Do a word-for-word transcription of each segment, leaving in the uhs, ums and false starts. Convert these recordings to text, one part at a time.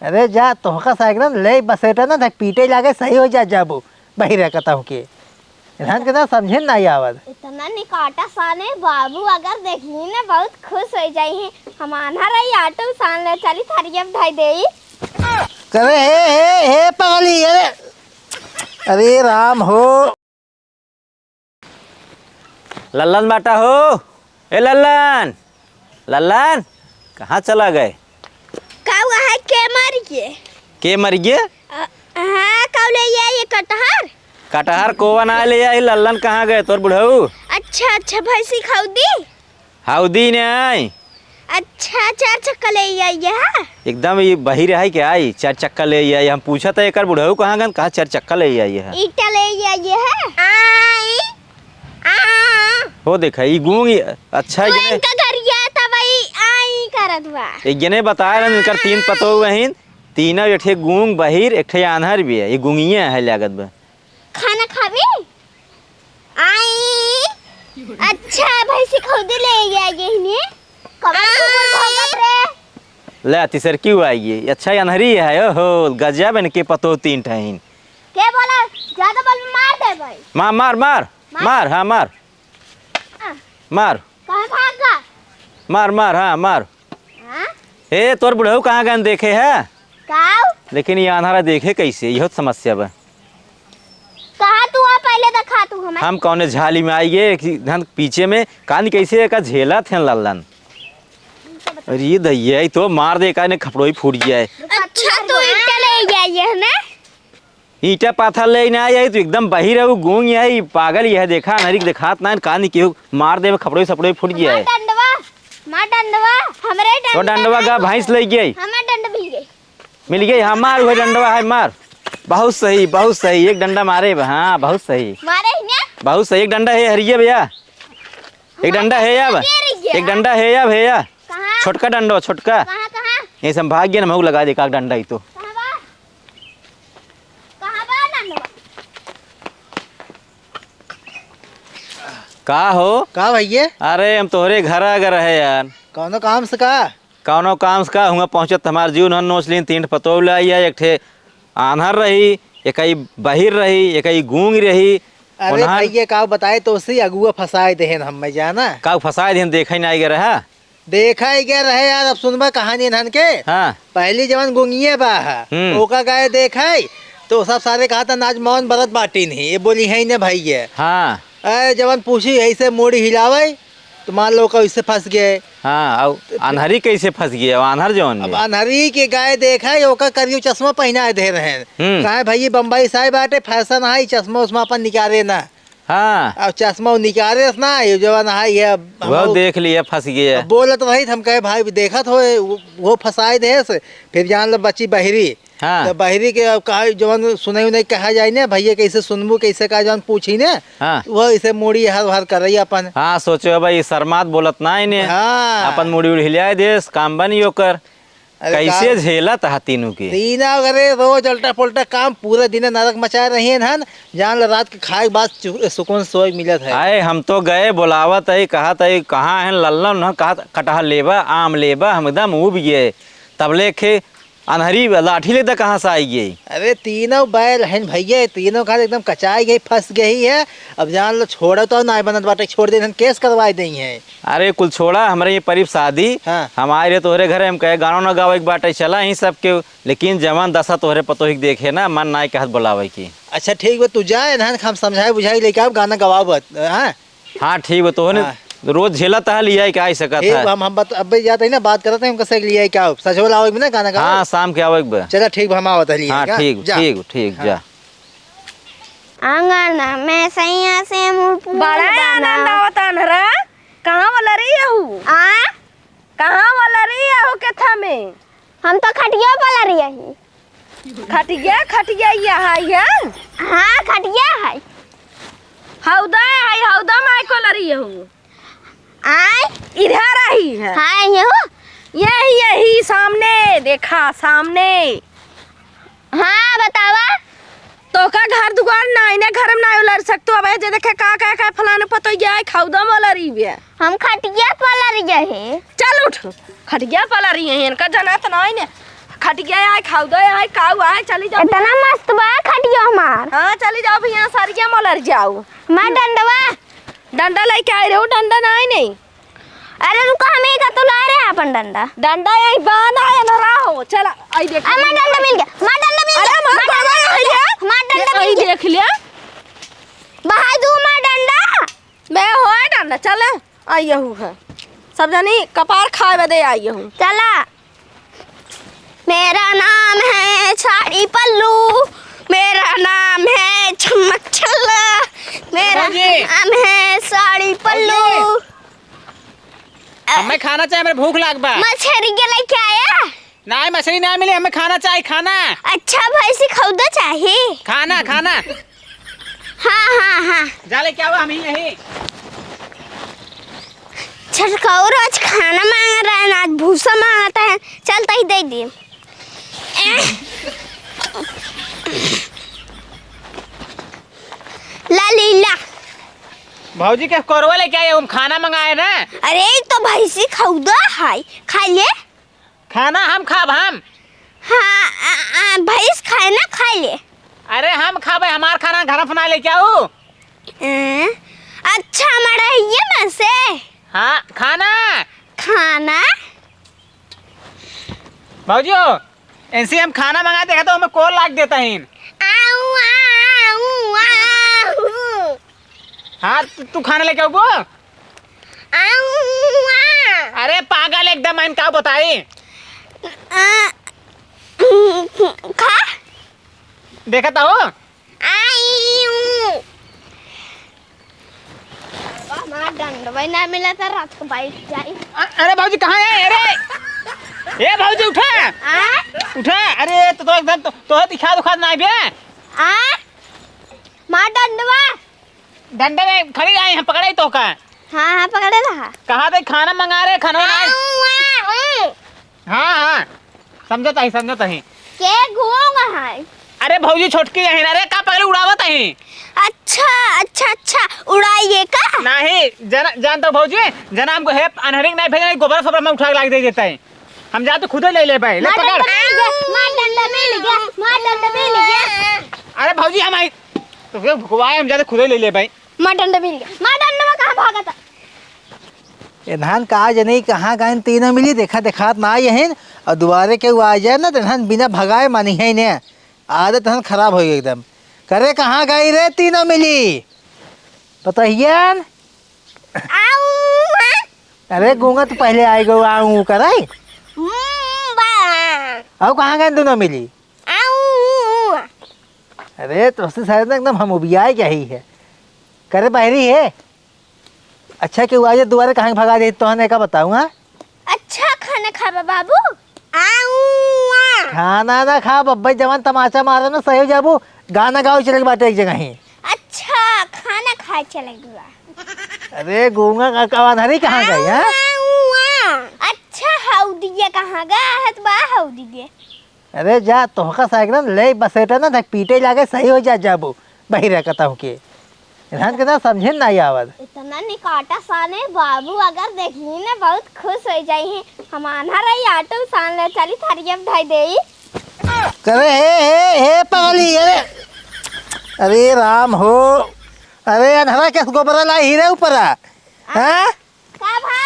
अरे जा, तोहका साइकिल ले बसेटा ना, धक पीटे लागे, सही हो जा जाबू। बहिरा कतहु के। इन्हन के ना समझे ना आवत। इतना निकाटा साने बाबू, अगर देखी ना बहुत खुश हो जाई है। हम आन्हा रही ऑटो सान ले चली थारी अब धाई देई। करे हे, हे, हे पगली, अरे, अरे राम हो। लल्लन बाटा हो, ए लल्लन, लल्लन, कहाँ चला गए? का हुआ है, के मर गए? के मर गए? अ, हाँ, का ले आए ये कटहर? कटहर कोवन आए ले आई, लल्लन कहाँ गए तोर बुढ़ऊ? अच्छा, अच्छा, भैंसी खौदी? हौदी ने आई। अच्छा, चार चक्का ले आई है? एकदम ये बहिर है कि आई, चार चक्का ले आई। हम पूछा था एकर बुढ़ऊ कहाँ गन, कहा चार चक्का ले आई है। ईटा ले आई है? आई। आ। हो देखा, ई गूंग, ई, अच्छा, तू ये इनका घर गया था भाई, आई करत बा। एक जने बताए रहन, इनकर तीन पतोह बहिन, तीनों, एक ठे गूंग बहिर, एक ठे आन्हर भी है। ये गूंगिये है लागत बा। खाना खाबी? आई। अच्छा, भैंसी खौदी ले गया ये ने। कमर कुकुर भौंकत रे। ले, तीसर क्यों आई ये? अच्छा, ये अन्हरी है, ओहो, गजब इनके पतोह तीन ठहिन। के बोला? ज्यादा बोल, मार दे भाई। मार, मार, मार। मार। मार, हाँ, मार। आ। मार। कहाँ भाग गा? मार, मार, हाँ, मार। हाँ? ए, तोर बुढ़ऊ कहाँ गन देखे है? काऊ? लेकिन ये आन्हरा देखे कैसे? यह तो समस्या बा। कहाँ तू आ, पहले दिखा तू हमें। हम कौने झाली में आई गए, एक धन पीछे में, कान कैसे एका झेलत हैं लल्लन। अरे दैया, ई तो मार दे, का ने खपड़ोई फूट गया है। अच्छा, तू ईटा ले गया ये है ना? ईटा पाथर ले ना आई, तू एकदम बहिर है, वो गूंग है, ई पागल ये है, देखा, नरिक देखात ना, कान केहू मार दे, खपड़ोई सपड़ोई फूट गया है। मार डंडवा, मार डंडवा, हमरे वो डंडवा डंडवा का भैंस ले गई। हमें डंड मिल गई। मिल गई, हाँ, मार, वो डंडवा है, मार। बहुत सही, बहुत सही, एक डंडा मारे बा, हाँ, बहुत सही। मारे ही ना? बहुत सही, एक डंडा है हरिये भैया, एक डंडा है अब, एक डंडा है अब भैया। कहाँ? छोटका डंडवा, छोटका। कहाँ, कहाँ? ये सब भाग गया ना, महू लगा दे का डंडा ही तो। कहाँ बा? कहाँ बा डंडवा? का हो? का भैया? अरे, हम तोहरे घर आ गए रहे यार। कौनो काम से का? कौनो काम से का? हुआ पहुँचत हमार जीव नहन नोच लीन, तीन ठे पतोह लाई है, एक ठे आन्हर रही, एकई बहिर रही, एकई गूंग रही। अरे उन्हन भैया, का बताए तो उसी अगुआ फंसाए देहन हम, मैं जाना। का फंसाए देहन, देखे ना आए गए रहा? देखा ही गया रहे यार, अब सुनबा कहानी इन्हन के। हाँ। पहली जवन गुंगिये बा है, हम्म। ओका गए देखाई, तो सब सारे कहा था, "नाच मौन बरत बाटी नहीं, ये बोली है ही ने भाई ये।" हाँ। ए, जवन पूछी, "ऐसे मूड़ी हिलावे," तो मान लो, ओका इससे फंस गए। हाँ, अब तो आन्हरी कैसे फंस गए? अब आन्हर जवन अब में। आन्हरी के गए देखाई, ओका करियो चश्मा पहनाए दे रहे हैं। हम्म। कहे, "भाई, ये बम्बई से आए बाटे, फैशन है, चश्मा उश्मा अपन निकाले ना।" हाँ। अब चश्मा उ निकारे से ना, ये जवन है, ये अब हम वो लोग देख लिया, फंस गया। अब बोलत रही, हम कहे, "भाई, देखत हो, वो, वो फंसाए दे से।" फिर जान लो, बच्ची बहिरी। हाँ। तो बहिरी के अब कहा, जवन सुनई उनई कहा जाए ना, "भैया, कैसे सुनबू, कैसे का?" जवन पूछी ना, हाँ। वो ऐसे मूड़ी हर भर कर रही अपन। हाँ, सोचो भाई, शर्मात बोलत ना इन्हें। हाँ। अपन मूड़ी उड़ी हिलाए देस, काम बनी ओकर। अरे कैसे का झेलत हा तीनों के? तीनों घरे रोज उल्टा पुल्टा काम, पूरे दिन नरक मचाए रही हन। जान ल रात के खाए के बाद चु-, सुकून सोए मिलत है। आए, हम तो गए, बोलावत है, कहत है, "कहाँ है लल्लन?" न कहत, "कटहल लेबा, आम लेबा?" हम एकदम उब गए। तब लेखे अनहरी लाठी ले द कहाँ से आई गई? अरे तीनों बैल हैं भैया, तीनों का एकदम कचाई गई, फंस गई है। अब जान लो, छोड़ो तो ना बनत बाटे, छोड़ दे, हम केस करवाए दे हैं। अरे कुल छोड़ा, हमरे ये परीब शादी, हाँ। हम आए रहे तोहरे घरे, हम कहे गाना ना गावे के बाटे, चला ही सबके, लेकिन जवान दशा तोहरे पतोही के देखे ना, मन नाय कहत बुलावे की। अच्छा ठीक बा, तू जा, इन्हन हम समझाए बुझाए लेके आओ, गाना गवाओ बत-, हाँ? हाँ ठीक बा, तोहने हाँ। रोज झेलत है लिया का आई सकत ठीक है। बा, हम, हम बत-, अब जाते हैं ना, बात करते हैं उनका से लिया का आओ, सच बोला आओ एक ना गाना गाओ। हाँ, शाम के आओ एक बार। चला ठीक बा, हम आवत है लिया हाँ, का। ठीक, जा। ठीक, ठीक, हाँ। जा। आंगन में सैया से मुंह पूछ बड़ा बना। आनंद आवत अनहरा। कहाँ वाला रही हूँ? आ? कहाँ वाला रही हो के था में? हम तो खटिया पर रही ही। खटिया, खटिया यहाँ है? हाँ, खटिया है। हौदा है, हौदा में को लरी हो? आय? इधर आई है। हाँ, ये हो? यही, यही, सामने, देखा, सामने। हाँ, बतावा। तोका घर दुआर नाई ने, घर में नाई उलर सकतो। अब जे देखे का, का, का फलाने पतो ये आई, खाऊ दम वाला रही बे। हम खटिया पर लरी गए हैं। चल उठ, खटिया पर लरी है, इनका जना तो नाई ने। खटिया आए, खाऊ दो आए, काऊ आए, चली जाओ। इतना मस्त बा खटिया हमार। हाँ, चली जाओ भैया, सरिया मलर जाओ। मार डंडवा। डंडा लेके आए रहो, डंडा ना आए नहीं। अरे रुको, हम ही का तो ला रहे हैं अपन डंडा। डंडा यही बांधा है ना, रहो। चला, आई देख। आ, मार डंडा मिल गया, मार डंडा मिल अरे, गया, मार मार डंडा डंडा मिल गया, मिल गया। मार डंडा आई मिल गया। देख लिया। बहाई दू मार डंडा। बे होए डंडा, चले। आइयहू है। सब जनी कपार खाए बदे आइयहू। चला। मेरा नाम है साड़ी पल्लू, मेरा नाम है चम्मच छल्ला, मेरा भौजी। नाम है साड़ी पल्लू। भौजी। हमें खाना चाहे, हमें भूख लाग बा। मछरी के लेके आया? नाहीं, मछरी ना मिली, हमें खाना चाही, खाना। अच्छा, भैंसी खौदा चाही? खाना, खाना। हाँ, हाँ, हाँ। जा लेके आओ, हम ही यही। छटकौर आज खाना मांग रहा है ना, आज भूसा मांगता है। चल, तही दे दिए। ला लीला। भौजी के कोरवा लेके आए, हम खाना मंगाए ना। अरे, ई तो भैंसी खौदा है, खा ले। खाना हम खाब हम। हाँ, आ, आ, भैंस खाए ना, खा ले। अरे हम खाबे, हमार खाना घर अपना लेके आऊ। ए, अच्छा, मड़हिया में से? हाँ, खाना। खाना? भौजियो, इनसे हम खाना मंगा देखा तो हमें कॉल लाग देता है। आऊ, आऊ, आऊ। हाँ, तू, तू खाना लेके आऊ। आऊ, आ। अरे पागल एकदम, इन का बताई? आ, खा। देखा तो हो। आई ऊ। बाबा, हमारा डंडवा ही ना मिला था, रात को बैठ जाई। अ-, अरे भौजी, कहाँ है? अरे, ए भौजी, उठा। आ? उठा। अरे, तो, तो एकदम, तो, तो दिखा, दुखा ना बे। आ? मार डंडवा। डंडा में खड़ी आई, हम पकड़े तो का? हाँ, हाँ, पकड़े रहा। कहाँ थे? खाना मंगा रहे, खाना ना। आऊ, आऊ। हाँ, हाँ, समझत ही, समझत ही। के घूंग है? अरे भौजी छोटकी है ना रे, का पगली उड़ावत ही। अच्छा, अच्छा, अच्छा, उड़ाइए का? नहीं, जान, जान तो भौजी, जना हमको हे अनहरिंग नहीं भेजना, गोबर सोबर में उठा के लाग दे देता है। हम जा तो खुदे ले ले भाई, ले मार पकड़। डंडा मिल गया, मार डंडा मिल गया, मार डंडा मिल गया। अरे भौजी हम आई, तो फिर भुकवाए, हम जा तो खुदे ले ले भाई। मार डंडा मिल गया, मार डंडा में कहाँ भागा था? एन्हन का जनी कहाँ गइन तीनों मिली, देखा देखात ना आई हइन, और दुआरे केहू आ जाए ना, तो एन्हन बिना भगाए मानी है ने। आदत एन्हन खराब होई एकदम। करे कहाँ गई रे तीनों मिली? पतहियन? आऊ। अरे गूंगा तो पहले आई गो, आऊ करे। हम्म, बा। आऊ कहाँ गइन दोनों मिली? आऊ। अरे तोसे शायद ना एकदम हम उबियाए जाही है। करे बहरी है। अच्छा, केहू आ जाए दुआरे, कहाँ के भगा दे, तोहने का बताऊँ, हाँ? अच्छा, खाना खाबा बाबू? आऊ, आ। खाना ना खा बब्बे, जवान तमाचा मारे ना, सही हो जाबू। गाना गाओ, चले के बाटे एक जगह ही। अच्छा, खाना खाए चले के बा। अरे, गूंगा का, का अनहरी कहाँ गई, हाँ? आऊ, आ। अच्छा, हौदिया कहाँ गए? हत बा हौदिया। अरे जा, तोहका साइकिल ले बसेटा ना, धक पीटे लागे, सही हो जा जाबू, बहिरा कतहु के। इन्हन के ना समझे ना आवत। इतना निकाटा साने बाबू, अगर देखी ना बहुत खुश हो जाई है। हम आन्हा रही ऑटो सान ले चली थारी अब धाई देई। करे हे, हे, हे पगली, अरे, अरे राम हो, अरे अनहरा के गोबरा लाई ही रे ऊपरा, हाँ? का भा?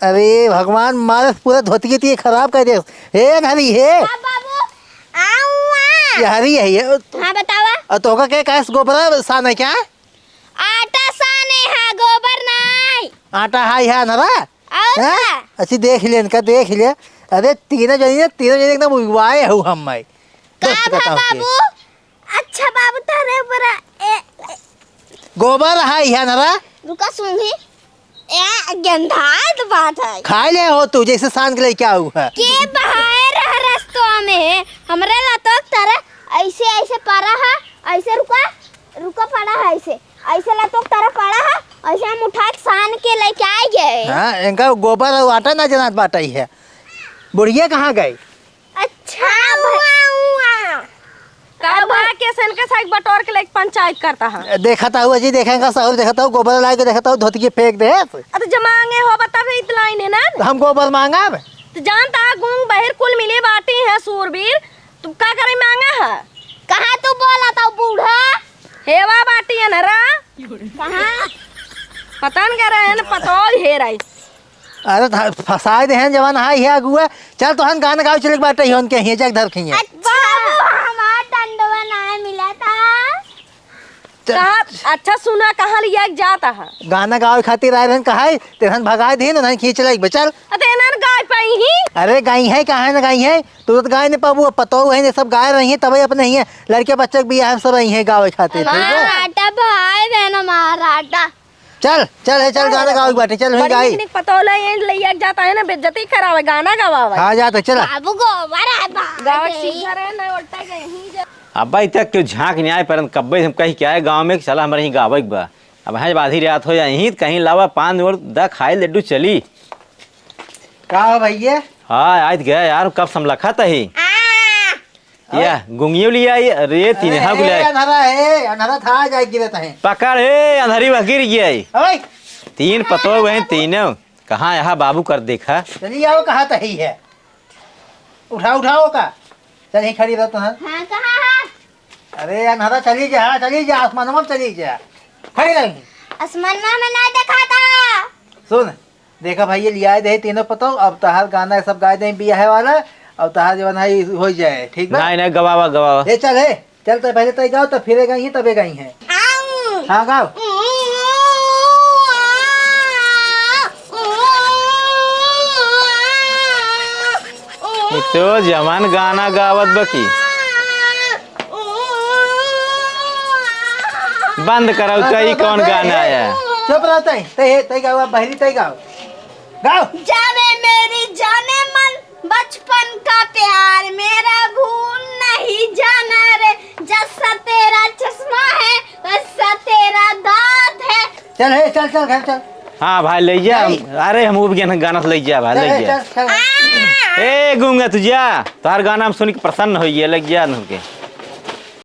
अरे भगवान, मारे पूरा धोती के खराब कर दे। हे अनहरी, हे। का बाबू? आऊ, आ। ये हरी है, ये। हाँ, बतावा। और तोहका के काहे से गोबरा सान है क्या? आटा साने हा, गोबर नाई। आटा हाई है अनहरा? और हैं? का? अच्छी देख ले इनका, देख ले। अरे तीनों जनी, तीनों जनी एकदम उगवाए हो हम मैं। का दोस्त भा बताओ के। बाबू? अच्छा बाबू, तोहरे ऊपर ए, ए। गोबर है यहाँ नरा। रुका सुनी। ए, गंधात बात है। खाए ले हो तू, जैसे सान के लेके आऊ है। के बहाए रह रस्तो में, हमरे ला तो तरह ऐसे, ऐसे पड़ा है, ऐसे रुका, रुका पड़ा है ऐसे, ऐसे ला तो तरह पड़ा है, ऐसे हम उठा के सान के लेके आए गए। हाँ, इनका गोबर और आटा ना जनात बाटा ही है। बुढ़िया कहाँ गई? अच्छा, आऊ, आऊ, आ। का अब भा के सेन के साइक बटोर के लेके पंचायत करता है। देखत हूँ अजी, देखें का सहूर, देखत हूँ गोबर ला के, देखत हूँ धोती के फेंक दे। अरे जमांगे हो, बता भी इतना ही ने ना। हम गोबर मांगब? त जानत ह, गूंग बहिर कुल मिली बाटी हैं सूरबीर, तू का करे मांगा ह? कहाँ तू बोलत ह बूढ़ा? हेवा बाटी अनहरा। कहाँ? पता न करे हैं न पतोल हेराई। अरे थ-, फंसाए देहेन जवन हाई है अगुआ। चल तोहन गाना गावे चले के बाटे ही उनके हियाँ जाके धर खइया। अच्छा। बाबू हमार डंडवा ना मिला था। चल। कहाँ, अच्छा सुना, कहाँ लिया के जात ह? गाना गावे खातिर आए रहन, कहा है, तेरहन भगाए देन, उन्हन खींच लाई, चल। अते एनन गाय पाई ही? अरे गाई है, कहाँ है ना गाई है? तू तो गाय नहीं पाबू, अब पतोह है, ये सब गाय रही है, तबे अपने ही है। लड़के बच्चे के बियाह में सब रही है गावे खातिर, ठीक है? माराटा भाई बहन, माराटा। चल, चल, हे, चल, गाना गावे के बाटे, चल, वहीं बड़ी गाई। निक निक पतोह ला, ये लइया के जात ह ना, बेइज्जती करावे, गाना गवावे। हाँ, जात ह, चला। बाबू गोबर है, बाबू गावे के। सीधा रहे ना, उल्टा गए ही जा। अब्बा, इ तक केहू झांक नहीं आए, परन कब्बे से हम कही के आए गाँव में कि चला हमरे ही गावे के बा। अब हैं जब आधी रात हो जाए, यहीं कहीं लावा पान और दा खाए लड्डू चली। का हो भैया? हाँ, आज गया यार, कब समलखा तही। आ। या, ओए। गुंगियो लिया आई, अरे, तीन ए, हाथ ए, गुलाए। अंधारा है, अंधारा था, जाए गिरत है। पकड़, ए, अंधारी वह गिर गया आई। ओए। तीन पतोह हुए हैं, तीनों। कहाँ यहाँ बाबू कर देखा? चलिए आओ, कहाँ तही है? उठाओ, उठाओ का। चल, यहीं खड़ी रह तो, हाँ। हाँ, कहाँ है? अरे, अंधारा चली जा, चली जा, आसमानवा में चली जा। खड़ी रही। आसमानवा में नहीं देखा था। सुन, देखा भाई, ये लियाए दे तीनों पतोह, अब तहार गाना सब गाए दे बियाहे वाला, अब तहार जवन है, ई हो जाए, ठीक बा? नहीं, नहीं, गवावा, गवावा। ए, चल, हे, चल, तो पहले तय गाओ, तब फिरे गई है, तबे गई है। आऊ। हाँ, गाओ। ई तो जवान गाना गावत बा की। बंद कराओ, तो ई कौन गाना आया? चुप रहो, तय, तय, तय गाओ, अब बहरी तय गाओ। गाओ। जाने मेरी जाने मन, बचपन का प्यार मेरा भूल नहीं जाना रे। जैसा तेरा चश्मा है, वैसा तेरा दांत है। चल, हे, चल, चल, घर चल। हाँ भाई, ले जा। नहीं। अरे, हम उब गए ना, गाना से ले जा भाई, चल, ले हे, जा। चल, चल। ए, गूंगा, तू जा। तोहार गाना हम सुन के प्रसन्न हो गया, ले जा उनके।